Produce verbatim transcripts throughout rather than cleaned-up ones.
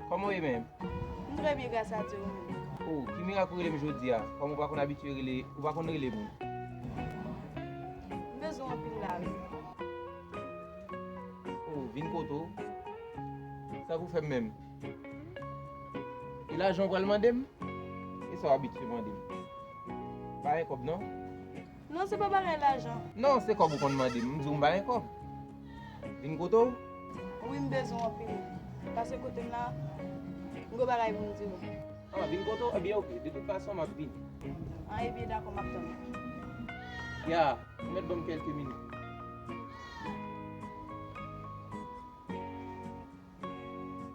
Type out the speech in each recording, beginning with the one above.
Kòman w ye menm? M trè byen, gras a Dye, ou menm? Oh, ki mirak ou rele m jodi a? Kòm ou pa konn abitye rele, ou pa konn rele moun? M bezwen w anpil la, wi. Oh, vin kote w? Sa pou fè m menm? E lajan w pral mande m? E sa w abitye mande m? Pa gen kòb non? Non, se pa bagay lajan. Non, se kòb ou konn mande m. M di w m pa gen kòb. Vin kote w? Wi, m bezwen w anpil. Pase kote m la, m gen bagay pou m di w. Ah, vin kote w? Ebyen, oke. De tout fason, m ap vini. Ah, ebyen, dakò, m ap tann ou. Ya, ou mèt ban m kèlke minit.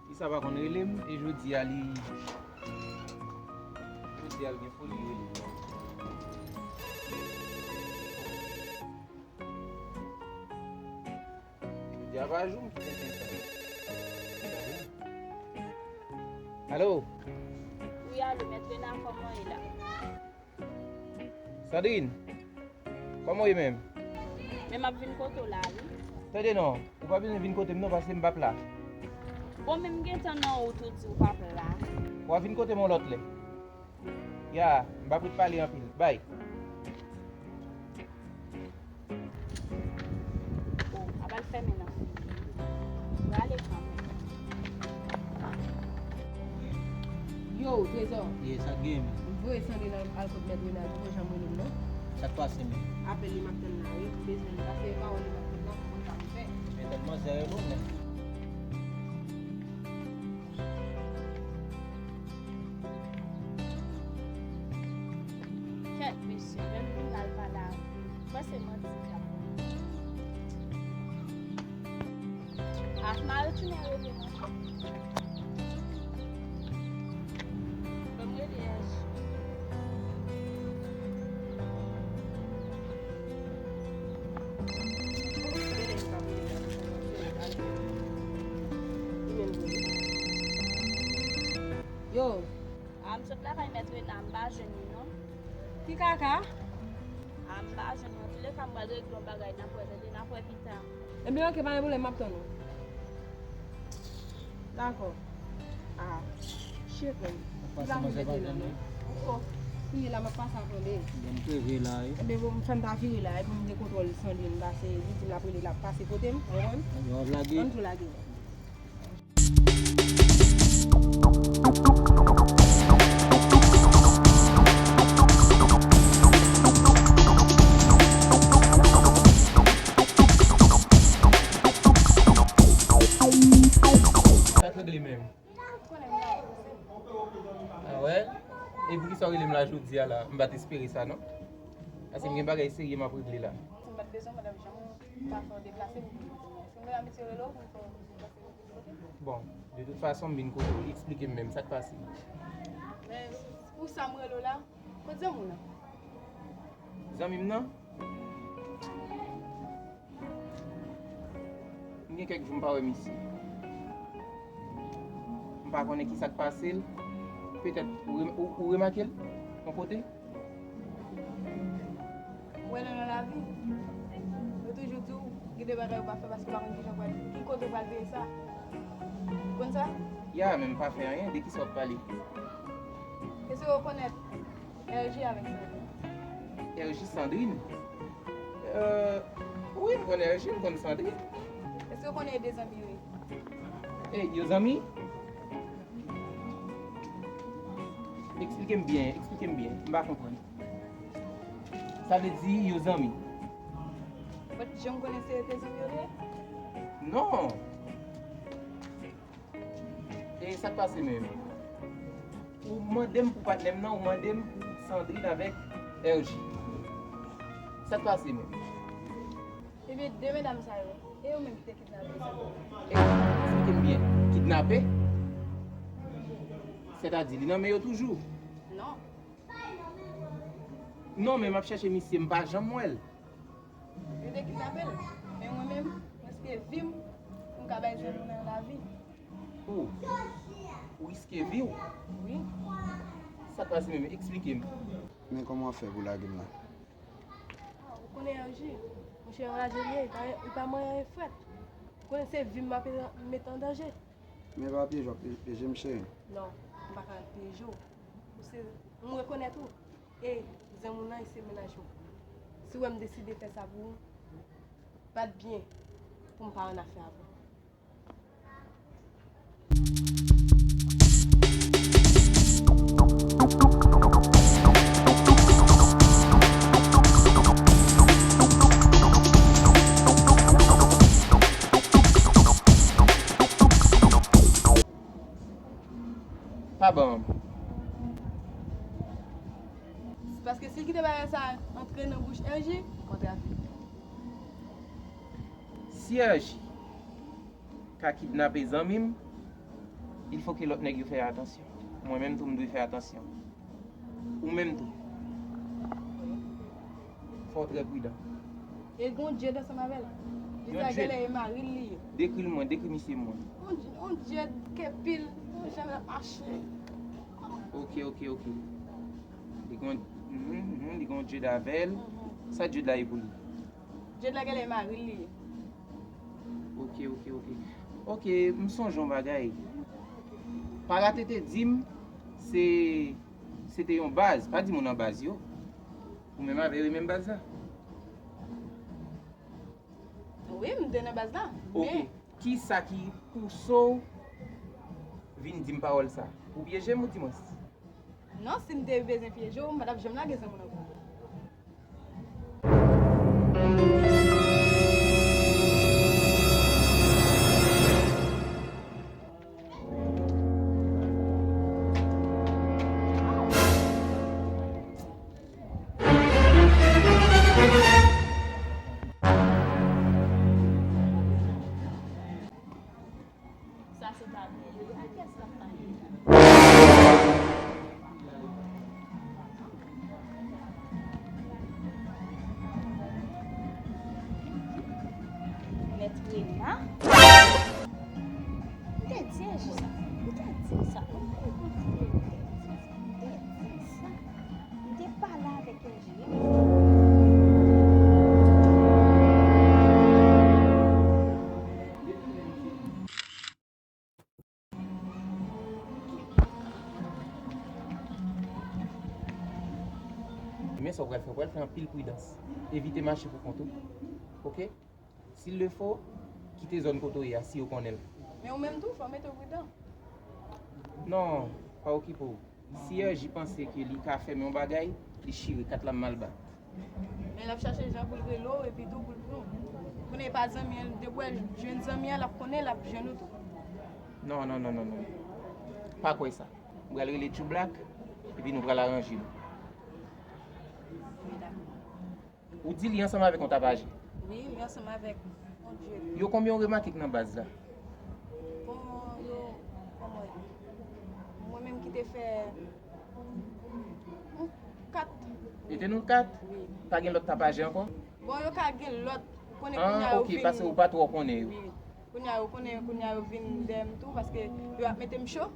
Fi sa pa konn rele m, e jodi a li, jodi a l gen foli rele m. Jodi a pa jou m ki tenten sa. Alo? Wi, alo, Mèt Rena, kòman w ye la? Sandrine, kòman w ye menm? Men m ap vin kote w la, wi. Tande non, ou pa bezwen vin kote m non, paske m p ap la. Bon, men m gentan nan wout ou di w p ap la. W a vin kote m yon lòt lè. Ya, m p ap ret pale anpil. Bay. Oh, ap al fèmen nan figi. Prale kanmenm. Yo, Trezò. Ye, sa k gen, men? M voye Sandrine al, al kot Mèt Renald, poko janm rele m, non. Sa k pase, men? Apèl li m ap tann la, wi. M bezwen l, pase pawòl li m ap tann la pou mwen sa m fè. Men tèt manzè rele w, men. Kèt, mesye, menm pou l al pale avè l. Mwen se manti l ap bay. Ah, m a retounen rele non. Ban m rele Èj. Yo. Ah, m sot lakay Mèt Rena, m pa jwenn li non. Ki kaka? Ah, m pa jwenn li. Antouleka, m pral regle yon bagay, n ap wè, tande, n ap wè pita. Ebyen, oke, pa gen pwoblèm, m ap tann ou. Dakò. Ah, shit, man. Li pa vle mete nan men. Oh, kounye la, m ap pase avè l. Bon, m kreve la, wi. Ebyen, bon, m fè m ta vire la, epi m gen kontwòl Sandrine, m pase, li di m l ap rele, l ap pase kote m, ou konprann? Ebyen, w ap lage? Ann tou lage. Sa t regle menm. Ah wè? E poukisa w rele m la jodi a la? M pa t espere sa non. Paske m gen bagay serye m ap regle la. M pa t bezwen mande w janm ou pa fè w deplase pou vin kote m. Si m gen abitye rele w pou m fè w deplase pou vin kote m. Bon, de tout fason m vin kote w. Eksplike m menm sa k pase. Men, pou sa m rele w la, kot zanmi w nan? Zanmi m nan? M gen kèk jou m pa wè misye. M pa konnen ki sa k pase l. Petèt ou re-, ou, ou remake l yon kote? Ou wè nan, nan lavi, yo toujou di w gen de bagay ou pa fè paske ou pa konn kijan ou pral, ki kote ou pral peye sa. Ou konn sa? Ya, men m pa fè anyen. De kisa w ap pale? Èske w konèt R J avèk Sandrine? R J Sandrine? Euh, wi, m konn R J, m konn Sandrine. Èske w konnen yo de zanmi yo ye? Ey, yo zanmi? Eksplike m byen, eksplike m byen. M pa konprann. Sa vle di yo zanmi? But jan m konnen se yo te zanmi yo te ye? Non. E sa k pase menm? Ou mande m pou patnè m nan, ou mande m pou Sandrine avèk R J. Sa k pase menm? Ebyen, de medam sa yo, e yo menm ki te kidnape sa? E, eksplike m byen. Kidnape? Sètadi, li nan men yo toujou? Non. Non, men m ap chèche misye, m pa janm wè l. Yo te kidnape l. Men mwen menm, m riske vi m pou m ka bay zanmi m nan lavi. Ou, ou riske vi w? Wi. Sa k pase menm? Eksplike m. Men kòman w ap fè pou lage m la? Ah, ou konnen R J, monchè, raje l ye, li pa, li pa manyen frèt. Ou konnen se vi m m ap met an danje. Men pa pyeje w ap pyeje m, cheri. Non, m pa ka pyeje w. Ou se, m rekonèt ou. E zanmi w nan, se mennaj ou. Si w wè m deside fè sa pou ou, pa t byen pou m pa annafè avè w. Pa ban m. Paske si l kite bagay sa antre nan bouch R J, kontra fini. Si R J ka kidnape zanmi m, il faut que lòt nèg yo fè atansyon. Mwen menm tou, m dwe fè atansyon. Ou menm tou. Fò w trè pridan. E gon Djed ansanm avè l. Jis la genlè e mari l li ye. Dekri l mwen, dekri misye mwen. On, on Djed ke pil, on janm l ap mache. Ok, ok, ok. Li gon, mhm, mhm, li gon Djed avè l. Mhm. Sa Djed la ye pou li? Djed la genlè e mari l li ye. Ok, ok, ok. Ok, m sonje yon bagay. Parate te di m se, se te yon baz. Pa di moun nan baz yo. Ou menm avè yo e menm baz la? Wi, m te nan baz la. Ok. Men kisa ki pouse w vin di m pawòl sa? Ou pyeje m ou di mwens? Non, si m te bezwen pyeje w, m pa t ap janm lage zanmi w nan kou. Sa se pa byen. A kiyès l ap pale la? Mèt Rena? M te di Anji sa. M te di sa. M te di sa. M te di sa. M te pale avèk Anji. Men sa w pral fè, w pral fè anpil pridans. Evite mache pou kont ou. Ok? S'il le faut, kite zòn kote w ye a, si yo konnen l. Men ou menm tou, fò w mete w pridan. Non, pa okipe w. Si R J panse ke li ka fè m yon bagay, li chire kat la m mal bat. Men l ap chache jan pou l rele w epi tou pou l pran w. Konnen e pa zanmi an, depi w jwenn zanmi an, l ap konnen, l ap jwenn ou tou. Non, non, non, non, non. Pa kwè sa. M pral rele Tchoublak, epi nou pral aranje nou. Wi, dakò. Ou di li ansanm avèk yon tapaje? Wi, li ansanm avèk yon djèl. Yo konbyen w remake k nan baz la? Bon, yo, kòman, mwen menm ki te fè yon kat. Yo te nou kat? Wi. Pa gen lòt tapaje ankò? Bon, yo ka gen lòt. Ou konnen kounye a yo vin. Ah, ok, paske ou pa twò konnen yo. Wi. Kounye a yo konnen, kounye a yo vin dèyè m tou, paske yo ap mete m cho.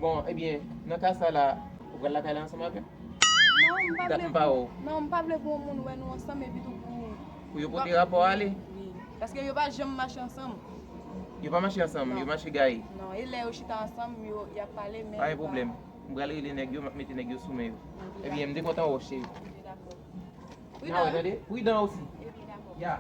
Bon, ebyen, nan ka sa la, ou pral lakay la ansanm avè m? Non, m pa vle pou, non, m pa vle pou yon moun wè nou ansanm epi tou pou, pou yo pote rapò ale? Wi, paske yo pa janm mache ansanm. Yo pa mache ansanm, yo mache gaye? Non, e lè yo chita ansanm, yo, y ap pale, men pa gen pwoblèm. M pral rele nèg yo, m ap mete nèg yo sou men yo. Ebyen, m te kontan wè w, cheri. N a wè, tande? Pridan osi. Ya.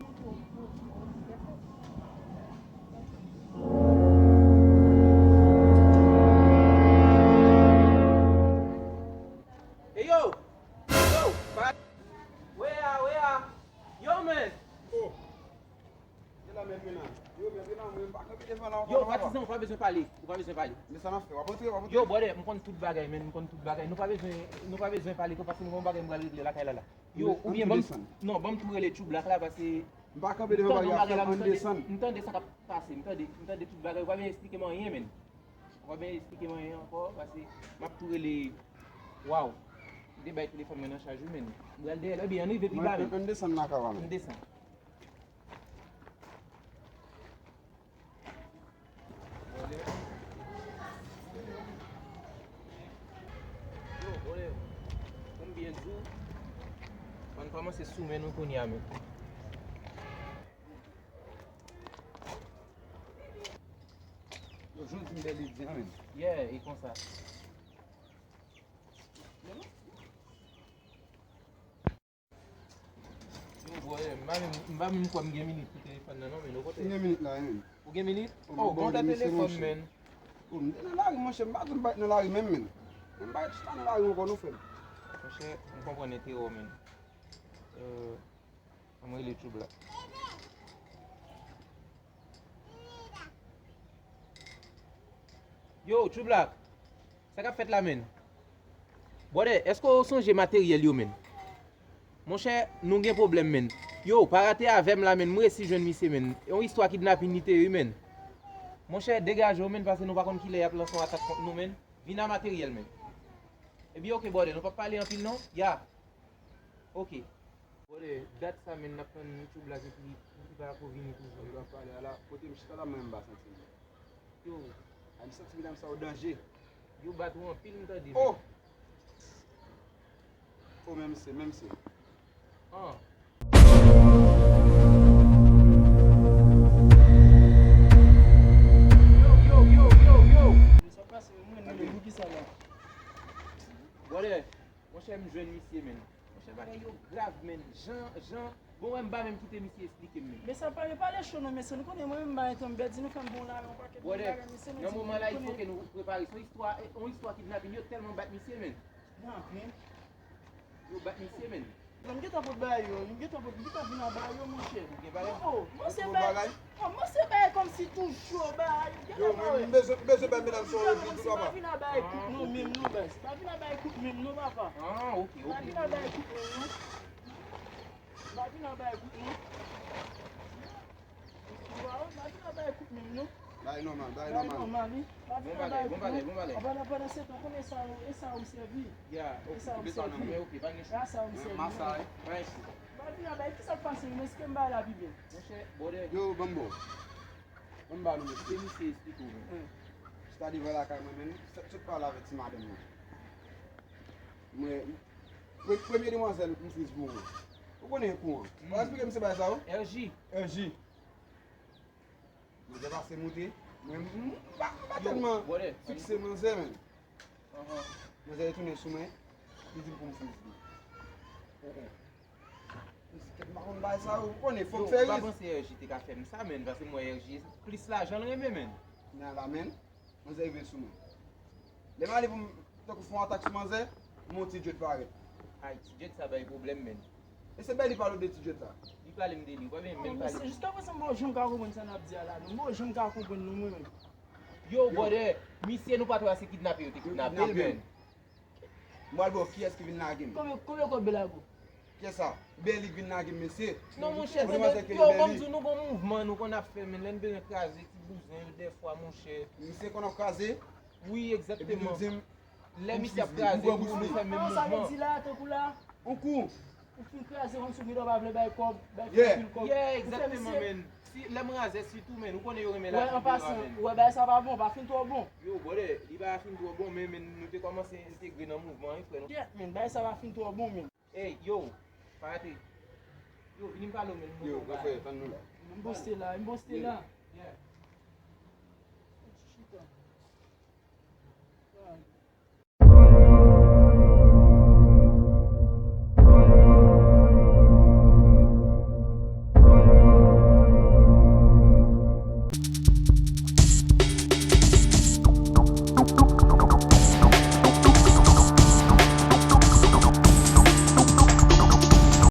Hey, yo! Yo! Where, where? Yo, man! Oh! Yo, patizan, ou pa bezwen pale. Ou pa bezwen pale. Men sa n ap fè? W ap antre, w ap antre? Yo, brother, m konn tout bagay, man. M konn tout bagay. Nou pa bezwen, nou pa bezwen pale twòp paske m gen yon bagay m pral regle lakay la, la. Yo, oubyen ban m, non, ban m tou rele Tchoublak la, paske m pa kanpe devan bagay la, frè m, ann desann. M tande sa k ap pase, m tande, m tande tout bagay. Ou pa bezwen esplike m anyen, man. Ou pa bezwen esplike m anyen ankò, paske m ap tou rele, waw. M te bay telefòn mwen nan chaj, wi, man. M pral dèyè l, ebyen, ann rive pi ba, man. Ann desann lakay la, man. Ann desann. Yo, bwè, pou m byen di w, ann kòmanse sou men nou kounye a menm. Yo, jou, Bèl ide an, men. Yeah, e konsa. Yo, bro, eh, m pa menm, m pa menm kwè m gen minit pou telefòn nan, non, men, ou kote? M gen minit la, wi, men. Ou gen minit? Oh, oh, bon, gontan misye, telefòn, monchè, men. Oh, m te nan lari, monchè, m pa di m pa t nan lari menm, men. Men m pa t chita nan lari ankò, non, frè m. Monchè, m konprann enterè w, men. Euh, Ann rele Tchoublak. Yo, Tchoublak, sa k ap fèt la, menn? Brother, èske w sonje materyèl yo, menn? Monchè, nou gen pwoblèm, menn. Yo, pa rate avè m la, menn. M resi jwenn misye, menn. Yon istwa kidnapin li te ye, wi, menn. Monchè, degaje w, menn, paske nou pa konn kilè y ap lanse yon atak kont nou, menn. Vin a materyèl, menn. Ebyen, oke, brother, nou p ap pale anpil, non? Ya. Oke. Brother, dat sa, menn, n ap tann Tchoublak epi li pa ko vini toujou. Yo, w ap pale a la, kote m chita la, mwen menm m pa santi m byen. Yo, a m santi medam sa yo danje. Yo bat ou anpil, m tande, oh, menn. Oh, men misye, men misye. Ah. Yo, yo, yo, yo, yo. Sa pase, mwen, mwen, mwen, ki sa la? Brother, monchè, m jwenn misye, menn. Monchè, bagay yo grav, menn. Jan, jan, bon, wè, m pa menm kite misye esplike m, menn. Men sa pale, pale cho non, mesye. Nou konnen mwen menm, m pa entan m pèdi, nou fè m bon la, yon pakèt bon bagay, mesye, nan moman la, il faut que nou prepare. Se yon istwa, yon istwa kidnapin, yo tèlman bat misye, menn. Kidnapin? Yo bat misye, menn. Non, m gentan pot bagay yo, m gentan pot, m gentan vin a bagay yo, monchè. Ou gen bagay? Oh, oh, monchè, bagay. Oh, monchè, bagay kòmsi toujou, bagay yo. Yo, mwen, m bezwen, m bezwen bay medam sa yon repi tou, papa. Pa vin a bagay kout non, menm non, baz. Pa vin a bagay kout menm non, papa. Ah, ok, ok. Pa vin a bagay kout menm non. Pa vin a bagay kout non. Waw, pa vin a bagay kout menm non. Bagay nòmal, bagay nòmal. Bagay nòmal, wi. Pa vin a bagay kout non. Bon bagay, bon bagay, bon bagay. Pandan, pandan se tan, konnen sa ou, e sa ou sèvi. Ya, ok, kite sa nan men, ok, pa gen chou. E sa ou sèvi. Mwen masa, wi. Pa gen chou. Pa vin a bagay, kisa k pase, men èske m bay la pi byen? Monchè, brother. Yo, Bambo. Ban m ba nou, mesye. Kite misye esplike w, men. Chita devan lakay mwen, men. Sot, sot pale avèk ti madanm nan. Mwen, pre-, premye demwazèl m friz pou ou. Ou konnen kou an. Ou esplike misye bagay sa yo? R J. R J. Manzè pase moute. Mwen, m, m pa, m pa tèlman fikse manzè, men. Manzè retounen sou mwen. Li di m pou m friz li. Oh, oh. Misye, kèt, m pa konn bagay sa yo. Ou konnen, fòk m fè risk. Yo, ou pa panse R J te ka fè m sa, menn, paske m wè R J plis lajan l renmen, menn. Men la, menn. Manzè rive sou mwen. Lè m ale pou m, tankou fè yon atak sou manzè, m wè yon ti djwèt parèt. Ay, ti djwèt sa bay pwoblèm, menn. E se bèl li pale w de ti djwèt la. Li pale m de li, ou pa byen menm pale. Mesye, jiskaprezan m pa janm ka konprann sa n ap di a la, non. M pa janm ka konprann non, mwen menm. Yo, brother, misye nou pa t wè se kidnape yo te kidnape l, menn. M pral ba w kiyès ki vin lage m. Konbyen, konbyen kòb Bèl lage w? Kiyès sa? Bèl li vin lage m, mesye. Non, monchè, yo, ban m di w, nou gon mouvman nou konn ap fè, men lè n bezwen kraze ti bouzen yo dèfwa, monchè. Misye konn ap kraze? Wi, egzakteman. Epi nou di m, lè misye ap kraze tou, nou fè menm mouvman. Sa vle di la, tankou la, ou kou. Ou fin kraze kòmsi w gentan pa vle bay kòb, bay anpil kòb. Yeah, egzakteman, menn. Si, lè m razè sitou, menn, ou konnen yo renmen lavi de yo a, menn. Wè, an pasan, wè, bagay sa pa bon, pa fin twò bon. Yo, brother, li pa fin twò bon, men, menn, nou te kòmanse entegre nan mouvman an, wi, frè, non? Kèt, menn, bagay sa pa fin twò bon, menn. Ey, yo, pa rate. Yo, vini m pale w, menn, m gon bagay. Yo, bòfè, tann nou la. M poste la, m poste la.